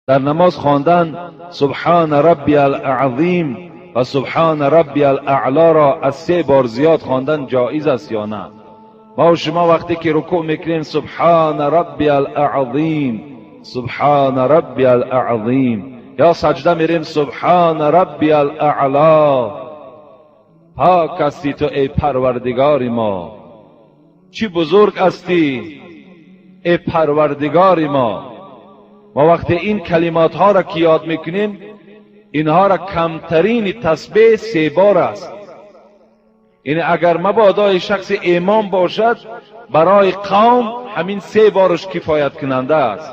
Дар намоз хондан субҳана рабби алазим ва субҳана рабби алаъло ро аз се бор зиёд хондан ҷоиз аст ё на? Ма ва шумо вақте ки рукӯъ мекунем субҳана рабби алазим, субҳана рабби алазим, ё саҷда мерем субҳана рабби алаъло. Пок ҳастӣ ту эй парвардигори мо, чӣ бузург ҳастӣ эй парвардигори мо. Мо вақте ин калимотҳоро ки ёд мекунем, инҳоро камтарини тасбеҳ се бор аст. Яъне агар мабодои шахси имом бошад, барои қавм ҳамин се бораш кифоят кунанда аст.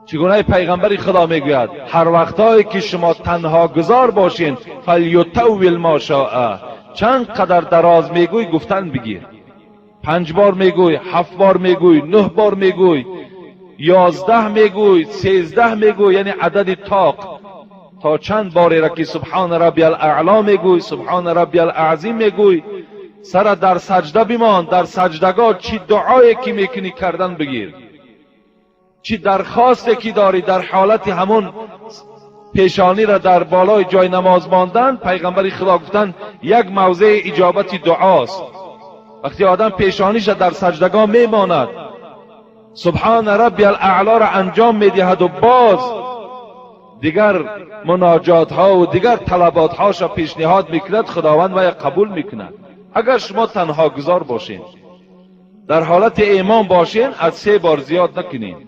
Чӣ гуна пайғамбари худо мегӯяд: ҳар вақтҳое ки шумо танҳо гузор бошед, фалютаввил ма шоа, чанд қадар дароз мегӯй гуфтан бигир. 5 бор мегӯй, 7 бор мегӯй, 9 бор мегӯй, 11 мегӯй, 13 мегӯй, яъне адади тоқ. То чанд бореро ки субҳана рабби алаъло мегӯй, субҳана рабби алазим мегӯй, сара дар саҷда бимон. Дар саҷдагоҳ чӣ дуое ки мекунӣ кардан бигир, чӣ дархосте ки дорӣ дар ҳолати ҳамон пешониро дар болои ҷои намоз мондан, пайғамбари худо гуфтанд як мавзеи иҷобати дуост. Вақте одам пешониша дар саҷдагоҳ мемонад, субҳана рабби алаълоро анҷом медиҳаду боз дигар муноҷотҳову дигар талаботҳоша пешниҳод мекунад, худованд вая қабул мекунад. Агар шумо танҳо гузор бошед, дар ҳолати имом бошед, аз 3 бор зиёд накунед.